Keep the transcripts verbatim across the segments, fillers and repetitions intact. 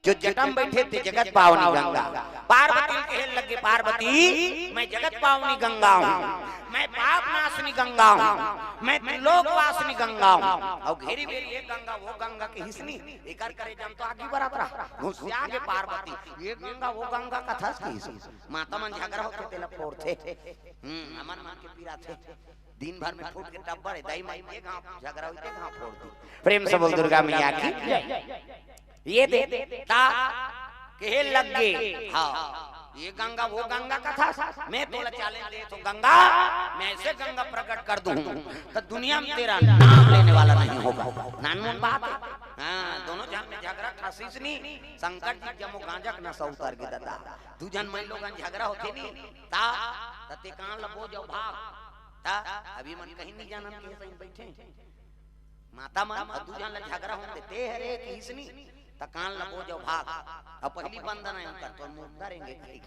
जो जटा म बइठे ते जगत पावनी गंगा। पार्वती ल कहे लगे, पार्वती, मैं जगत पावनी गंगा हूँ, मैं पाप नाशनी गंगा हूँ, मैं त्रिलोक वासनी गंगा हूँ। अउ घेरी बेरी ये गंगा वो गंगा कहिस नी, एकर करेजा म तो आगी बरत रहा। गुस्सा गे पार्वती, ये गंगा वो गंगा कथस कहिस। माता मन झगरा होथे तेला फोड़थे। हम्म, हमर मन के पीरा थे। दिन भर में फूट के टब्बर हे, दाई माई के गांव झगरा होथे, गांव फोड़ दी। प्रेम से बोल दुर्गा मैया की। ये दे, ता, कहे लग गे। हाँ, ये गंगा वो गंगा कथस, मैं तोला challenge देत हूँ गंगा, मैं ऐसे गंगा प्रकट कर दूँ, तो दुनिया में तेरा नाम लेने वाला नहीं होगा। नानमुन बात हे। हाँ, दोनों झन में झगरा ठासिस नी, शंकर जी जम्मो गांजा के नशा उतर गे दादा। दू झन माई लोगन झगरा होथे नी, ता, त ते कान ल बोज अउ भाग। ता, अभी मन कहीं नहीं जानन के सही बइठे। माता मन अउ दू झन ल झगरा होन दे, ते हरे कहिस नी, त कान ल बोज अउ भाग। अब पहली बंदना हे उनकर, तो मुर्दा रेंगे कहीं।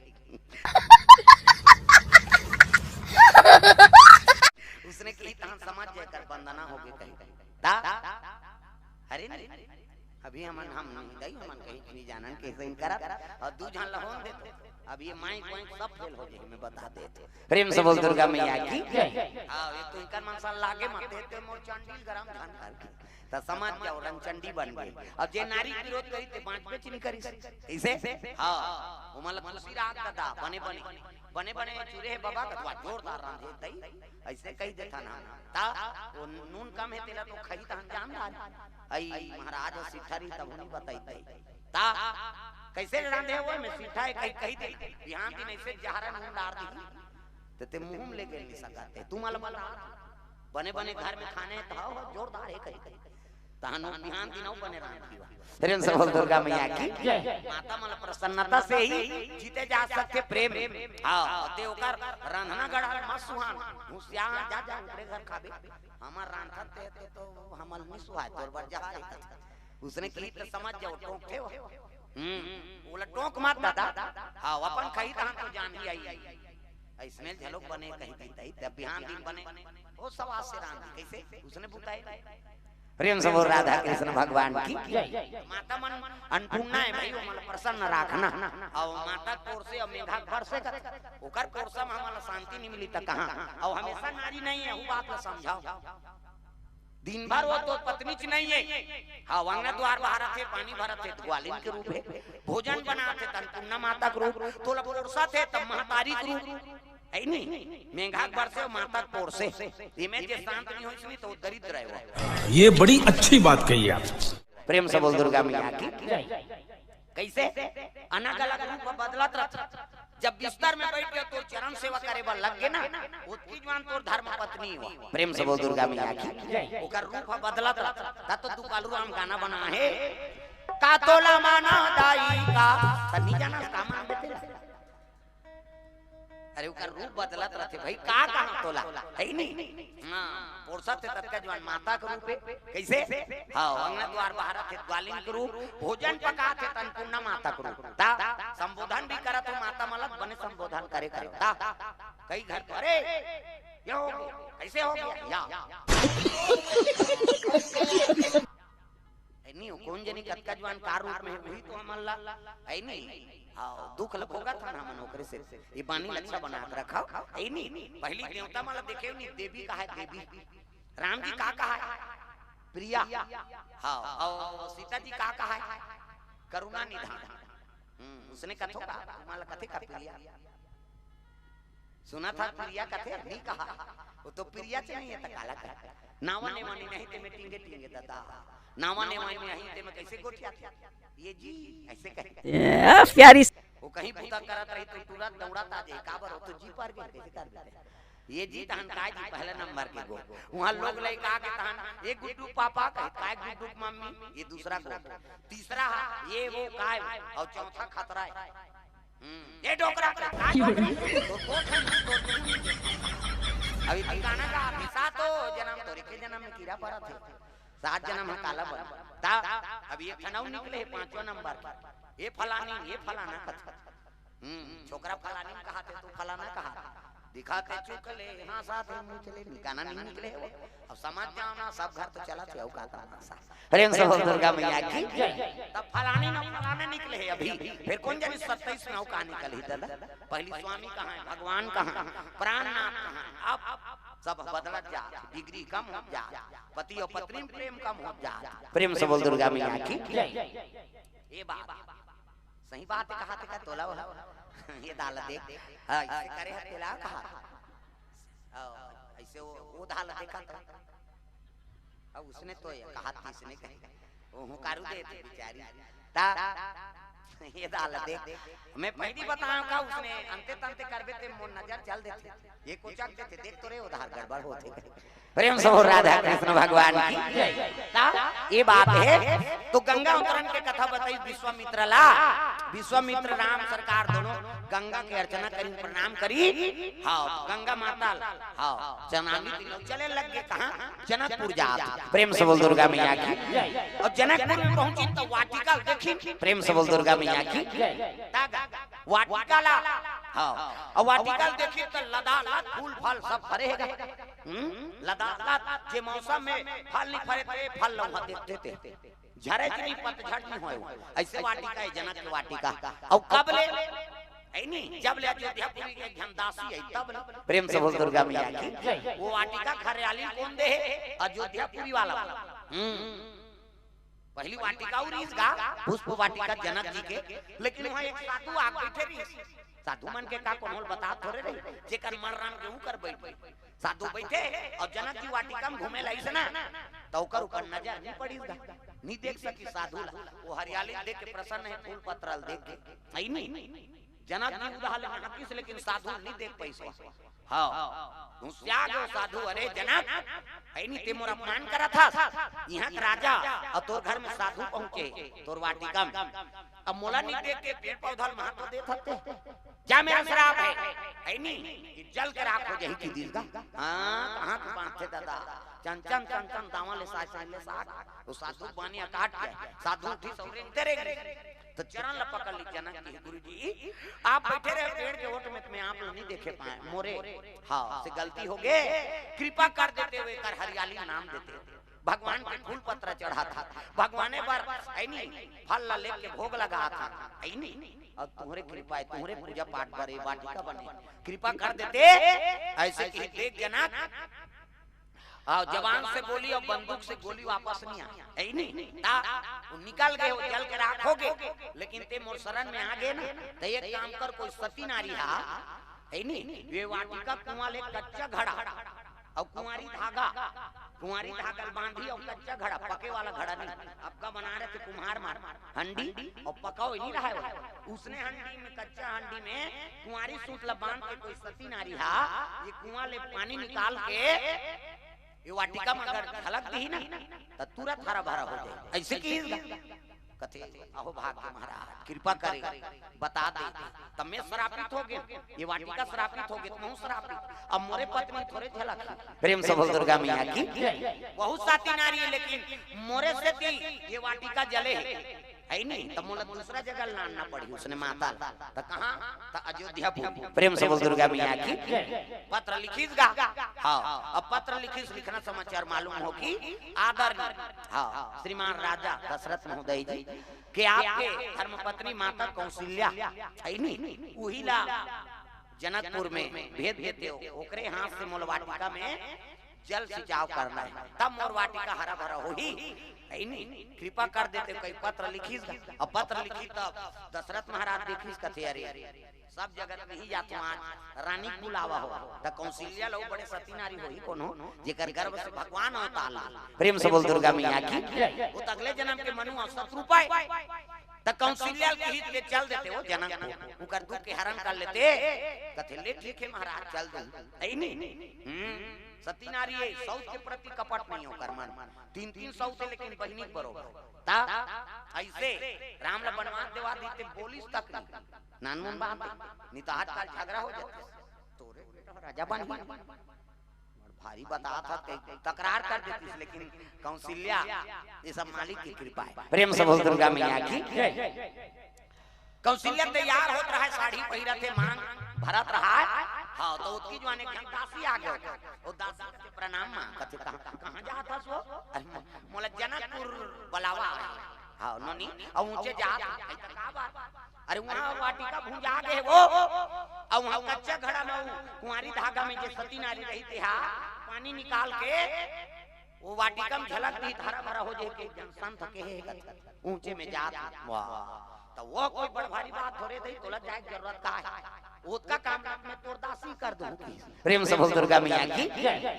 उसने कही तहन समझ जाए कर बंदना होगे कहीं। ता, अरे नहीं, अभी हमन, हम नहीं दाई, हमन कहीं नहीं जानन के सही करत, अउ दू झन ल होन दे तो, अब ये माइक वाइक सब फेल हो जाही, मैं बता देत हूँ। प्रेम से बोल दुर्गा मैया की। हाँ, ये तो इनकर मन सन लागे मत, ते मोर चंडी ल गरम धन कर के। त समझ जाओ, रंगचंडी बन गे। अब जे नारी के विरोध करी, ते बाँचबेच नहीं करिस। कइसे? हाँ, ओमन ल खुशी राख दादा, बने बने, बने बने चूरे हे बबा, कथवा जोरदार रांधे तई, अइसे कहि देथन हम। ता, वो नून कम हे, तेला तो खही तहन जान डाल। अई महाराज सिट्ठा रही तब नहीं बताई तई। ता, कइसे रांधे हे वो, मैं सिट्ठा हे कही, कही दे। बिहान दिन अइसे जहरा नून डार दी, ते, ते मुँह में ले गेल नहीं सकत हे। तू मला बता, बने बने घर में खाने हे, त हव, हव, जोरदार हे कही, कही। तहन वो बिहान दिन अउ बने रांध दियो। प्रेम से बोल दुर्गा मैया की। माता मन प्रसन्नता से ही जीते जा सकथे प्रेम। हाँ, ते ओकर रांधना गढ़ा मत सुहान, हुसियार जा, जा ओकरे घर खाबे। हमर रांधत ते, ते तो हमल नहीं सुहाय, तोर बर जहार हे। उसने कही त समझ जाओ, टोंकथे हो। हम्म, ओला टोंक मत दादा। हाँ, अपन खाही तहन तो जान ही आई। अइसने झलोक बने कही दी तई, तब बिहान दिन बने। ओ सवास से रांध दी, कइसे? उसने बुताई। प्रेम से बोल राधा कृष्ण भगवान की। माता मन अन्नपूर्णा हे भाई, ओमन ल प्रसन्न राखना। अउ माता के पोरसे अउ मेघा के बरसे कर, ओकर पोरसा में हमन ल शांति नहीं मिली त कहाँ? अउ हमेशा नारी नहीं हे, वो बात ल समझाओ। दिन भर वो तो पत्नीच नहीं हे। हाँ, अंगना द्वार बहारत हे, पानी भरत हे, त ग्वालिन के रूप हे। भोजन बनात हे, त अन्नपूर्णा माता के रूप। तोला पोरसत हे, त महतारी के रूप। हे नी? मेघा के बरसे, माता के पोरसे। एमे जे शांत नहीं होइस नी, त वो दरिद्र हे वो। ये बड़ी अच्छी बात कही आप। प्रेम से बोल दुर्गा मैया की। कइसे? अलग-अलग रूप बदलत रथे। जब बिस्तर में बइठ के तोर चरण सेवा करे बर लग गे ना, ओतकी जुवान तोर धर्म पत्नी हो। प्रेम से बोल दुर्गा मैया की। ओकर रूप बदलत रथे। त तो दुकालू राम गाना बना हे, का तोला माना दाई का, त नहीं जाना का मान देथे। अरे, ओकर रूप बदलत रथे भाई, का कहा तोला, हे नी? हाँ, पोरसत हे ततका जुवान माता के रूप हे। कइसे? हाँ, अंगना द्वार बहारत हे ग्वालिन के रूप, भोजन पकात हे त अन्नपूर्णा माता के रूप। ता, संबोधन भी करत हो माता मन ल, बने संबोधन करे करो। ता, कई घर तो, अरे, ये हो गया, कइसे हो गया? या। हे नी, वो कोन जनी कतका जुवान का रूप में हे, वही तो हमन ला, हे नी? हाँ, दुख ल भोगत हन हमन ओकरे से। ये बानी ल अच्छा बना के रखव, हे नी? पहली देवता मन ल देखे नी, देवी कहाय, देवी। राम जी का कहाय? प्रिया। हाँ, अउ सीता जी का कहाय? करुणा निधान। हम्म, उसने कथो का, तुम्हारा कथे का प्रिया? सुना था प्रिया कथे, नहीं कहा। वो तो प्रिया च नहीं हे, त काला कहे? नावा नेवानी नहीं, ते में टिंगे टिंगे दादा। नावा नेवानी नहीं, ते में कइसे गोठियाथे? ये जी, अइसे कहे। ए, प्यारी। वो कहीं बुता करत रही त तुरंत दौड़त आ जाए, काबर हो तो जी पर गे, कइसे कर देथे? ये जी तहन काय जी पहले नंबर के गो। उहाँ लोग लइका आगे तहन, "ए गुड्डू पापा," कहे, "काय गुड्डू के मम्मी?" ये दूसरा गो। तीसरा हा, "ये वो काय?" अउ चौथा खतरा हे। हम्म, ये डोकरा, का डोकरा? तो, तो, तो, अभी ठिकाना का, अभी सातो जनम, तोर एके जनम में कीरा परत हे। सात जनम ह काला बन। ता, अभी एक ठन अउ निकले हे, पांचवा नंबर के। ये फलानी, ये फलाना कथे। हम्म, छोकरा फलानी कहाथे, तो फलाना कहाथे। दिखाथे चुकले, हाँसाथे मुचले, निकाना नहीं निकले हे वो। अब समझ जाओ ना, सब घर तो चलत हे, अउ का करना सा। प्रेम से बोल दुर्गा मैया की। तब फलानी न फलाना निकले, अभी फिर कोन जानी सत्ताईस नौ का निकलही दादा। पहिली स्वामी कहाँ हे, भगवान कहाँ हे, प्राणनाथ कहाँ हे, अब सब बदलत जात, डिग्री कम होत जात, पति अउ पत्नी में प्रेम कम होत जात। प्रेम से बोल दुर्गा मैया की। ये बात सही बात हे, कहा थे का तोला वो? ये दाल देख, हाँ, इसे करे हे तेला कहा था। अउ ऐसे वो, वो दाल देखा तो, अब उसने तो ये कहा थी, इसने कही, वो हुंकारू दे थी बेचारी। ता, ये दाल देख, मैं पहिली बताऊं का, उसने अंते तंते करबे ते मोर नजर चल देथे, ये कोचक देथे, देख तो रे उधार गड़बड़ होथे। प्रेम से बोल राधा कृष्ण भगवान की। ता, ये बात हे। तो गंगा अवतरण के कथा बताई विश्वामित्र ला। विश्वामित्र राम सरकार दोनों गंगा के अर्चना करी, प्रणाम करी। हाँ, गंगा माता ला, हाँ, चनामी तीनों चले लग गे कहाँ? जनकपुर जात। प्रेम से बोल दुर्गा मैया की। अउ जनकपुर में पहुंची तो वाटिका देखी। प्रेम से बोल दुर्गा मैया की। ता गा, वाटिका ला, हाँ, अउ वाटिका ला देखी तो लदा लद फूल फल सब भरे हे गा। हम्म, लदा लद जे मौसम में फल नहीं फरे ते फल लौहा देखते थे। झरे च नहीं, पतझड़ नहीं होय। ऐसे वाटिका हे जनक के वाटिका। अउ कब ले? हे नी, जब ले अयोध्यापुरी के एक झन दासी हे, तब ले। प्रेम से बोल दुर्गा मैया की। वो वाटिका हरियाली कोन दे हे? अयोध्यापुरी वाला। हम्म। पहिली वाटिका अउ रिहिस गा, पुष्प वाटिका जनक जी के, लेकिन वहाँ एक साधु आ बैठे रिहिस। साधु मन के का कोनो ल बता थोरे रही, जेकर मन राम के ऊपर बैठ गई। साधु बैठे अउ जनक जी वाटिका में घूमे लाइस ना, त ओकर ऊपर नजर नहीं पड़िस गा, नहीं देख सकी साधु ला। वो हरियाली देख के प्रसन्न हे, फूल पत्र ल देख के, हे नी? जनक जी उधार ले हाकिस, लेकिन साधु नहीं देख पाइस। हाँ, हुसियार हो साधु, अरे जनक, हे नी, ते मोर अपमान करत हस, इहाँ के राजा अउ तोर घर में साधु पहुंचे, तोर वाटिका में। अब मोला नहीं देख के पेड़ पौधा ल महत्व देत हस ते। जा मेरा श्राप हे, हे नी, कि जल के राख हो जाही कि दिस गा। हाँ, कहाँ के बात हे दादा, चंचन चंचन दावा ले साथ ले साथ, वो साधु बानी अकाट के, साधु उठी सौरे तेरे तो चरण ल पकड़ ली जनक जी, गुरु जी, आप बैठे रहे पेड़ के ओट में, मैं आप ल नहीं देखे पाए, मोरे, हाँ, से गलती हो गे, कृपा कर देते हुए कर हरियाली नाम देते, भगवान के फूल पत्र चढ़ात हन, भगवाने बर, हे नी, फल ला लेके भोग लगात हन, हे नी, अउ तुम्हरे कृपा हे, तुम्हरे पूजा पाठ बर ये वाटिका बने, कृपा कर देते, ऐसे कही देख जनक, हाँ, जबान से बोली अउ बंदूक से गोली वापस नहीं आय, हे नी? ता, वो निकल गे, वो जल के राख हो गे, लेकिन ते मोर शरण में आ गे ना, त एक काम कर, कोई सती नारी हा, हे नी? ये वाटिका कुआं ले कच्चा घड़ा, अउ कुंवारी धागा, कुंवारी धागा ल बांधी अउ कच्चा घड़ा, पके वाला घड़ा नहीं, अब का बना रहे थे कुम्हार मन, हंडी अउ पकाओ नहीं रहा है वो। उसने हंडी में, कच्चा हंडी में कुंवारी सूत ला बांध के कोई सती नारी हा, ये कुआं ले पानी निकाल के ये वाटिका में अगर झलक दिही ना, त तुरंत हरा भरा हो जाही। ऐसे कहिस गा। कथे, "अहो भाग्य महाराज, कृपा करे, बता दे, त मैं श्रापित हो गेंव, ये वाटिका श्रापित हो गे, त महूं श्रापित। अब मोरे पत्नी थोरे झलक।" प्रेम से बोल दुर्गा मैया की। बहुत सती नारी हे, लेकिन मोरे सेती ये वाटिका जले हे, हे नी? त मोला दूसरा जगह लानना पड़ही, उसने माता ला। त कहाँ? त अयोध्यापुरी। प्रेम से बोल दुर्गा मैया की। पत्र लिखिस गा। हाँ, अब पत्र लिखिस, लिखना समाचार मालूम हो कि आदरणीय, हाँ, श्रीमान राजा दशरथ महोदय जी के आपके धर्मपत्नी माता कौशल्या, हे नी, उही ला जनकपुर में भेज देते हो, ओकरे हाथ से मोला वाटिका में जल सिंचाव करना हे, तब मोर वाटिका हरा भरा होही, हे नी? कृपा कर देते हो, कही पत्र लिखिस, अब पत्र लिखी तब दशरथ महाराज देखिस, कथे, "अरे, सब जगत नहीं जात हो, आज रानी बुलावा हो।" त कौशल्या लो बड़े सती नारी होही कोनो, जेकर गर्भ से भगवान अवतार ला। प्रेम से बोल दुर्गा मैया की। वो त अगले जन्म के मनु अउ सतरूपा हे। त कौशल्या ल कहिस ले चल देते हो जनकपुर, उकर दुख के हरण कर लेते। कथे, "ले ठीक हे महाराज, चल दूं।" हे नी? हम्म, सती नारी हे, सौत के प्रति कपट नहीं ओकर मन। तीन तीन सौत हे, लेकिन बहिनी के बरोबर। त ऐसे राम ला बनवास देवा दीते, बोलिस तक नहीं। नानमुन बात हे, नहीं त आजकल झगड़ा हो जाते। तोरे बेटा राजा बन ही। भारी बतात हस, कई तकरार कर देतिस, लेकिन कौशल्या, ये सब मालिक की कृपा हे। प्रेम से बोल दुर्गा मैया की। कौशल्या तैयार होत रहय, साड़ी पहिरत हे, मांग भरत रहय। हाँ, त ओतकी जुवार एक झन दासी आ गे। वो दासी कथे, "प्रणाम माँ।" कथे, "कहाँ, कहाँ जात हस वो?" "अरे, मो-, मोला जनकपुर बलावा हे।" हाँ, नोनी, अउ ऊंचे जात, "अई, त का बात?" अरे वहाँ वाटिका भुंजा गे हे वो, अउ वहाँ कच्चा घड़ा में वो कुंवारी धागा में जे सती नारी रही तेहा पानी निकाल के वो वाटिका में झलक दी, हरा भरा हो जाए के जन संत के हे गत ऊंचे में जात। वाह, तो वो कोई बड़ भारी बात थोरे दे, तोला जाए के जरूरत का हे? ओतका काम में तोर दासी कर दूं। प्रेम से बोल दुर्गा मैया की।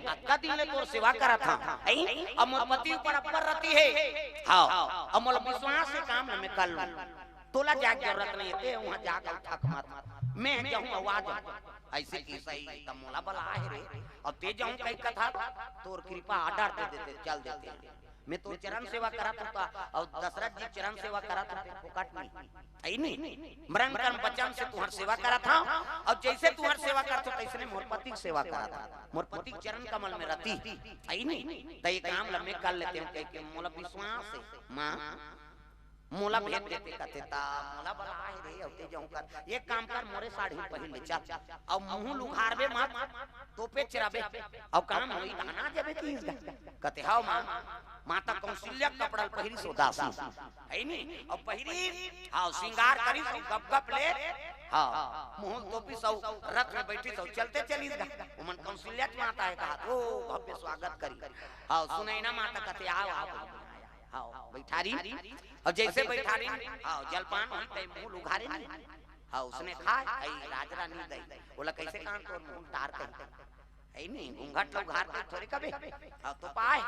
अतका दिन ले तोर सेवा करत हंव, हैं? अब मोर पति ऊपर अब्बर रति हे। हाँ, अब मोला विश्वास से काम ल मैं कर लूं। तोला जाए के जरूरत नहीं हे, ते वहां जाकर थक मत, मैं जाऊं आवाज। ऐसे की सही त मोला बला हे रे, अउ ते जाऊं कही कथा, तोर कृपा order दे देते, चल देते। मैं तो चरण सेवा करत हंव, अउ दशरथ जी चरण सेवा करत हंव, फोकट नहीं। आई नहीं, मरण कर्म वचन से तुहर सेवा करत हंव, अउ जैसे तुहर सेवा करत हंव, तैसने मोर पति के सेवा करत हंव, मोर पति के चरण कमल में रति। आई नहीं, त ये काम ल मैं कर लेते हंव, कह के मोला विश्वास हे, माँ मोला भेज देते कथे, त मोला बला हे रे, अउ ते जाऊं कर, एक काम कर, मोरे साड़ी पहिर ले, चल, अउ मुंह ल उघारबे मत, तोपे चराबे, अउ काम होई, धाना जाबे तीस गा। कथे, "हव माँ, माता कौशल्या कपड़ा ल पहिरिस हो दासी, है नी? अउ पहिरिस, हव, श्रृंगार करिस, अउ गप गप ले, हव, मुंह ल तोपिस, अउ रथ में बैठिस, अउ चलते चलिस गा।" ओमन कौशल्या माता हे कहा, "ओ, भव्य स्वागत करी।" हव, सुनैना माता कथे, "आव, आव।" हव, बइठारिन, अउ जइसे बइठारिन, हव, जलपान होई, तइ मुंह ल उघारे नी। हव, उसने खाय, अई राजरानी दई, ओला कइसे कान तोर मुंह ल टार कही? अई नी, घूंघट ल उघार के थोरे कबे? हव, तो पाय,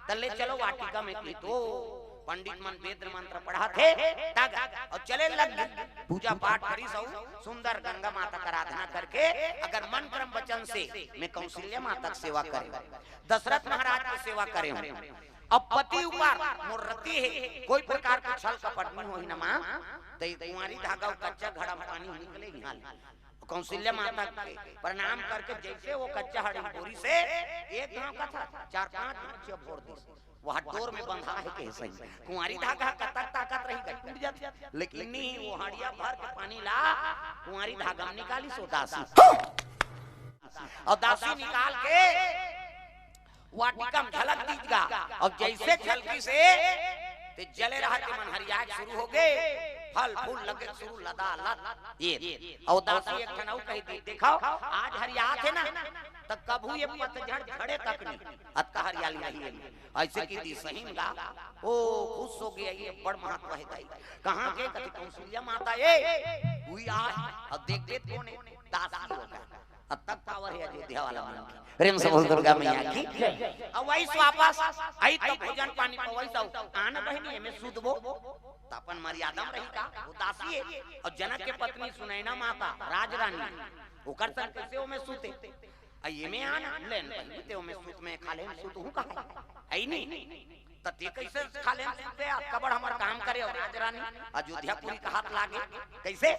त ले चलो वाटिका में की तो पंडित मन वेद मंत्र पढ़ाथे, तग, अउ चले लग गे। पूजा पाठ करिस अउ सुंदर गंगा माता कर आराधना करके, अगर मन क्रम वचन से मैं कौशल्या माता के सेवा करे, दशरथ महाराज के सेवा करे हंव, अब पति ऊपर मोर रति हे, कोई प्रकार के छल कपट नहीं होही न माँ, त ये कुंवारी धागा अउ कच्चा घड़ा में पानी निकले ही हाल। कौशल्या माता के प्रणाम करके जइसे वो कच्चा हड़ी बोरिस हे, एक घांव का था, चार पांच घांव चिया भोर दिस। वो डोर में बंधा हे के सही। कुंवारी धागा कतक ताकत रही गा, टूट जात। लेकिन नहीं, वो हड़िया भर के पानी ला, कुंवारी धागा में निकालिस ओ दासी। अउ दासी निकाल के वाटिका में झलक दीस गा। अउ जइसे झलकिस हे, ते जले रहय ते मन हरियाय के शुरू हो गे, फल फूल लगे के शुरू लदालद। ये, अउ दासी एक ठन अउ कहि दिस, "देखव, आज हरियात हे ना, त कभू ये पतझड़ झड़े तक नहीं, अतका हरियाली रही हे।" अइसे कहि दिस सही म गा। ओ, खुश हो गे, ये बड़ महत्व हे दाई। कहाँ के? कथे कौशल्या माता, ए, उही आय, अउ देख देख कोन हे? दासी हो गा। अतक power हे अयोध्या वाला मन के। प्रेम से बोल दुर्गा मैया की। अउ वही से वापस आई त भोजन पानी पवई त आन बहिनी एमे सुतबो त अपन मर्यादा में रही का, वो दासी हे। अउ जनक के पत्नी सुनैना माता राजरानी, ओकर संग कइसे ओमे सुते? अ एमे आन लेन बहिनी ते ओमे सुत में खा ले सुत हूँ कहा, आई नहीं। त ते कइसे खा ले सुते? अतका बड़ हमर काम करे अउ राजरानी अयोध्यापुरी कहात लागे, कइसे?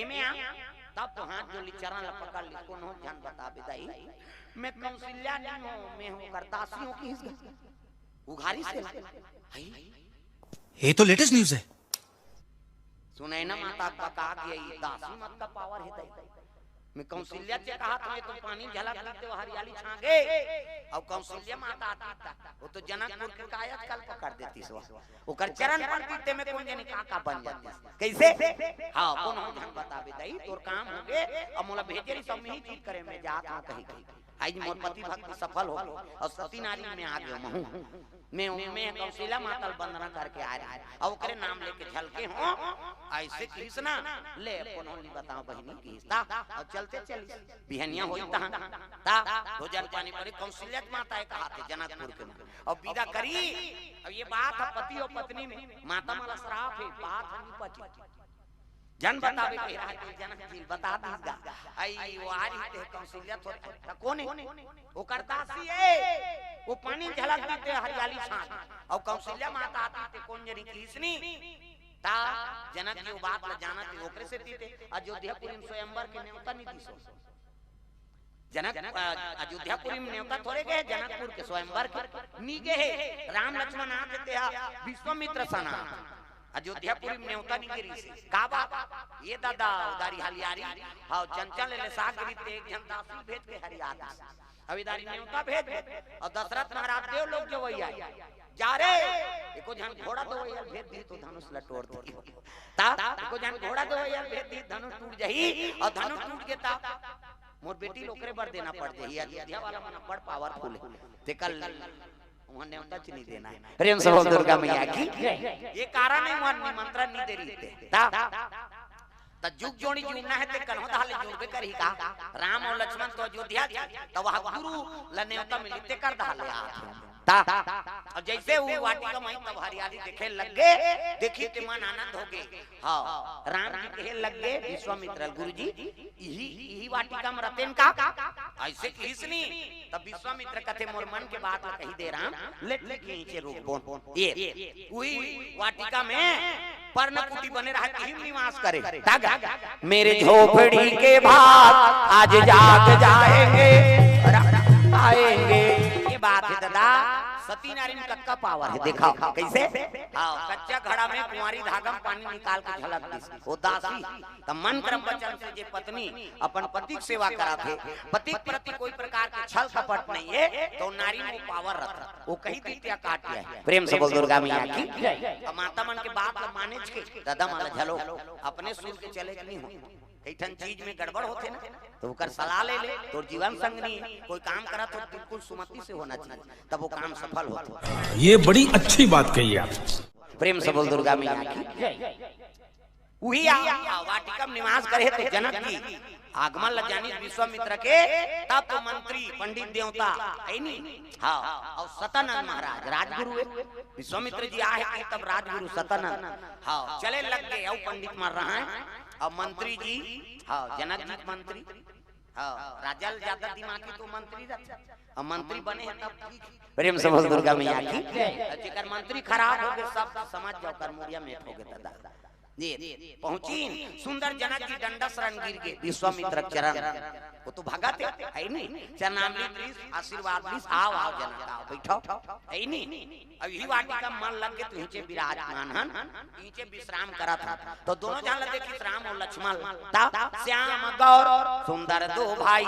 एमे आ। तब तो हाथ जोड़ लिस, चरण ल पकड़ लिस, कोनो झन बताबे दाई, मैं कौशल्या नहीं हूँ, मैं हूँ कर दासी हूँ किहिस गा। उघारिस हे। हई। ये तो latest news है। सुनैना माता बका गे, दासी मत का power हे दाई। मैं कौशल्या से कहात हंव, तो पानी झलक दी ते हरियाली छा गे। अउ कौशल्या माता आतिस त, वो तो जनकपुर के काया कल पकड़ देतिस। ओकर चरण पंक्ति ते में कोन जनी का का बन जातिस। कइसे? हाँ, कोनो झन बताबे दाई, तोर काम हो गे, अउ मोला भेजे रहिस, अउ मैं ही चीज करे में जात हंव कहि के। आज मोर पति भक्ति सफल हो गे, अउ सती नारी में आ गे महूं। मैं, मैं कौशल्या माता ल वंदना करके आय रहेंव, अउ ओकरे नाम लेके झलके हंव, अइसे किहिस ना, ले कोनो ल नी बतावंव बहिनी किहिस त, अउ चलते चलिस। बिहनिया होई तहां, त भोजन पानी परे, कौशल्या माता हे कहाथे जनकपुर के मन, अउ बिदा करी। अब ये बात हे पति अउ पत्नी में, माता मन ला श्राप हे, बात नी पटी। झन बताबे कहे रहा के जनक जी ल बता दिस गा। अई वो आ रहिस ते कौशल्या थोरे, त कोन हे? ओकर दासी हे। वो पानी झलक दिस ते हरियाली छा गे। अउ कौशल्या माता आतिस ते कोन जनी किहिस नी। त जनक जी वो बात ल जानत हे, ओकरे सेती ते अयोध्यापुरी में स्वयंवर के नेवता नी दिस। जनक, अ, अयोध्यापुरी में नेवता थोरे गे हे, जनकपुर के स्वयंवर के नी गे हे। राम लक्ष्मण आथे तेहा विश्वामित्र सन आथे। अयोध्यापुरी में नेवता नी गे रिहिस। का बात? ये दादा, ओ दारी हरियारी, हव, चंचल ले साग रीत एक झन दासी भेज के हरिया दिस। अब ए दारी नेवता भेज दे। अउ दशरथ महाराज देव लोक जवई आय। जा रे, एको झन घोड़ा दवइया भेज दी तो धनुष ल टोर दी। ता एको झन घोड़ा दवइया भेज दी, धनुष टूट जाही, अउ धनुष टूट गे ता मोर बेटी ल ओकरे बर देना पड़ जाही। अयोध्या वाला मन बड़ पावरफुल हे, तेकर उहाँ नेवता च नहीं देना हे। प्रेम से बोल दुर्गा मैया की। ये कारण हे उहाँ निमंत्रण नहीं दे रही थे। ता त जुग जोड़ी जुड़ना हे ते कन्हो दहा ले जुड़बे करही का? राम अउ लक्ष्मण तो अयोध्या च, त वहाँ गुरु ल नेवता मिली, तेकर दहा ले आत हे। ता अउ जइसे वो वाटिका म आइस तब हरियाली देखे लग गे, देखिस ते मन आनंद हो गे। हाँ, राम जी कहे लग गे विश्वामित्र ल, गुरु जी, इही, इही वाटिका म रहितेन का? अइसे कहिस नी। तब विश्वामित्र कथे, मोर मन के बात ल कहि दे राम, ले ठीक हे, नीचे रोकबोन। ये, उही वाटिका म पर्णकुटी बने रहय, तिही म निवास करे। ता गा, मेरे झोपड़ी के भाग आज जाग जाएंगे, राम आएंगे। ये बात हे दादा, सती नारी म कतका पावर हे, देखा कइसे? हाँ, कच्चा घड़ा म कुंवारी धागा म पानी निकाल के झलक दिस, वो दासी। त मंत्र वचन से जे पत्नी अपन पति के सेवा करत हे, पति के प्रति कोई प्रकार के छल कपट नहीं हे, त नारी म पावर रहिथे। वो कहि दिस ते काट लिया हे। प्रेम से बोल दुर्गा मैया की। त माता मन के बात ल मानेच के, दादा मन ल झलो अपने सुन के चले के नहीं हो। कई ठन चीज म गड़बड़ होथे ना, त ओकर सलाह ले ले। तोर जीवन संगनी कोई काम करत हो, बिल्कुल सुमति से होना चाहिए, तब वो काम सफल होथे। ये बड़ी अच्छी बात कही आप। प्रेम से बोल दुर्गा मैया की। उही आ, आ, वाटिका म निवास करे हे त जनक जी आगमन ल जानिस विश्वामित्र के, तब तो मंत्री, पंडित, देवता, हे नी? हाँ, अउ सतानंद महाराज, राजगुरु हे। विश्वामित्र जी आहे कि तब राजगुरु सतानंद, हाँ, चले लग गे, अउ पंडित मन रहय, अउ मंत्री जी, हाँ, जनक जी के मंत्री, हाँ, राजा ल ज्यादा दिमागी तो मंत्री रहिथे, अउ मंत्री बने हे तब ठीक हे। प्रेम से बोल दुर्गा मैया की। जेकर मंत्री खराब हो गे, सब समझ जाव, कर मुड़िया मेट हो गे दादा। ये पहुंचिन, सुंदर जनक जी डंडा शरण गिर गे, विश्वामित्र चरण। वो तो भगत हे, हे नी? चरणामृत दिस, आशीर्वाद दिस, आव, आव जनक, आव, बइठव, हे नी? अब इही वाटिका म मन लग गे, त इहिंचे विराजमान हन, इहिंचे विश्राम करत हन। त दोनों झन ल देखिस, राम अउ लक्ष्मण, त श्याम गौर सुंदर दो भाई।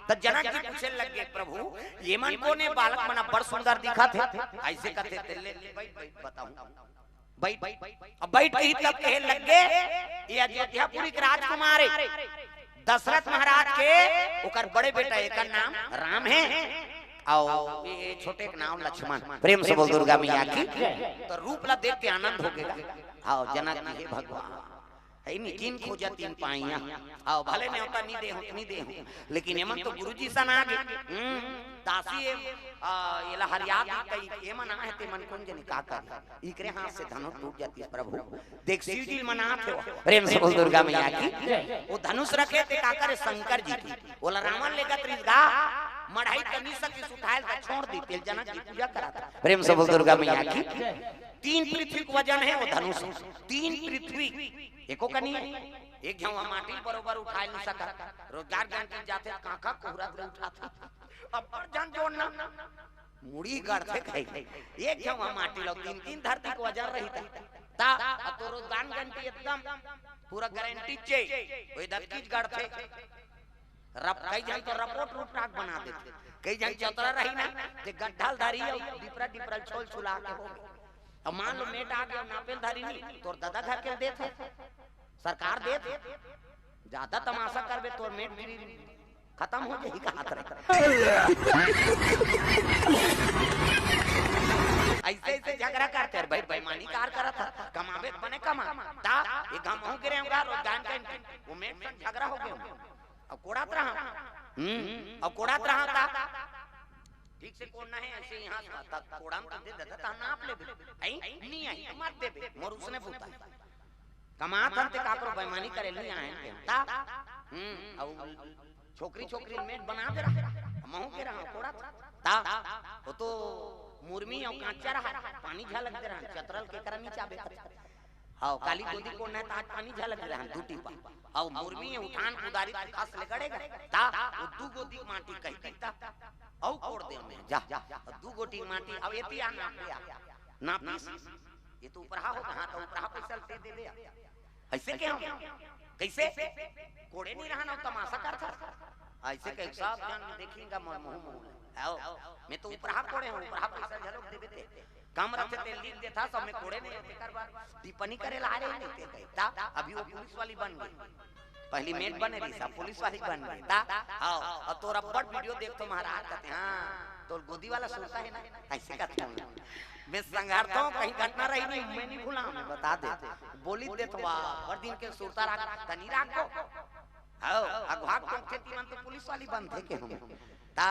त जनक जी पूछे लग गे, प्रभु, ये मन कोन हे? बालक मन बड़ सुंदर दिखत हे। अइसे कथे, ते ले, ले, बइठ, बइठ, बताहूं। बइठ, अब बइठ के ही तब कहे लग गे, ये अयोध्यापुरी के राजकुमार हे, दशरथ महाराज के, ओकर बड़े बेटा, एकर नाम राम हे, अउ ये छोटे के नाम लक्ष्मण। प्रेम से बोल दुर्गा मैया की। त रूप ला देख के आनंद हो गे। हाँ, जनक जी, हे भगवान, हे नी, जिन खोजत तिन पाइया। हाँ, भले नेवता नी देहूं, नी देहूं, लेकिन एमन तो गुरुजी सन आ गे। हम्म, दासी ए, आ, एला हरिया दी कही, एमन आहे तेमन कोन जनी का करे। इकरे हाथ से धनुष टूट जातिस प्रभु। देख शिव जी मनात हे। प्रेम से बोल दुर्गा मैया की। वो धनुष रखे ते का करे? शंकर जी के। ओला रावण लेगत रिहिस गा, मढ़ाई त नी सकिस उठाय ल, त छोड़ दिस, तेला जनक जी पूजा करत हे। प्रेम से बोल दुर्गा मैया की। तीन पृथ्वी के वजन हे वो धनुष, तीन पृथ्वी, एको कनी हे। एक झन ह माटी ल बरोबर उठाय ल नी सकय, रोजगार गंटी जाथे, कांखा कुहरत ले उठाथे। अब्बड़ झन जोड़ना, मुड़ी गड़थे खाई। एक झन ह माटी ल, तीन तीन धरती के वजन रहिथे। त, अब तो रोजगार गंटी एकदम पूरा गारंटी चे, ओही दतकीच गड़थे। रप-, कई झन तो रपोट रूपटाक बना देथे, कई झन चतरा रही ना, ते गड्ढा ल धरही अउ डिपरा डिपरा ल छोल छुला के हो गे। अब मान लो मेट आ गे, नापे ल धरही नी, तोर ददा घर के देथे, सरकार देथे। ज्यादा तमाशा करबे, तोर मेट गिरी खतम हो जाही, कहत रहे। अइसे अइसे झगरा करथे, अरे भाई, बेईमानी कार करत हे, कमाबे त बने कमा। त, ए गमहू गिरे होगा, रोजगार के, वो मेट सन झगरा हो गे। अब कोड़ात रहा। हम्म, अब कोड़ात रहा त ठीक से कोड़ना हे, अइसे इहाँ से, त कोड़न तो दे देता, त नाप लेबे। आई? नी आई, मत देबे, मोर उसने पूता हे। कमात हन ते काकरो बेईमानी करे ल नी आए हन ते। त, हम्म, अउ छोकरी, छोकरी मेट बना दे रहा, महूं के रहा, कोड़ात। त, वो तो मुरमी अउ कांचा रहा, पानी झलक दे रहा, चतरा ल के करा नी चाबे। हव, काली गोदी कोड़ना हे त आज पानी झलक रहा हे, दू टीपा। हव, मुरमी हे, उठान कुदारी त कस ले गड़े गा। त, वो दू गोदी माटी कहि दिस त, अउ कोड़ देंव मैं, जा। दू गोदी माटी, अब एती आ, नाप ले आ। नापिस, ये तो उपरहा हो गा, त उपरहा पइसा ल ते दे दे। अइसे कहे हंव, कइसे? कोड़े नी रहा ना, तमाशा करथा। अइसे कहे, सब झन देखही गा, मोर मुहूं मुहूं ले। हव, मैं तो उपरहा कोड़े हंव, उपरहा पइसा घलो देबे ते। कम रथे ते लिख देथा, सब में कोड़े नहीं होते, कर बार टिप्पणी करे ला आ रहे नहीं ते कही। ता अभी वो पुलिस वाली बन गई, पहली मेट बने रही, सब पुलिस वाली बन गई। ता हाँ, और तोर अब्बड़ वीडियो देख तो महाराज कहते, हाँ, तोर गोदी वाला सुरता है ना, ऐसे कहते हैं। मैं संघारता हूँ, कहीं घटना रही नहीं, मैं नहीं भूला, मैं बता दे, बोली देत हुआ, हर दिन के सुरता राख, तनी राख को। हाँ, अगवा के खेती मन तो पुलिस वाली बन थे के हम। ता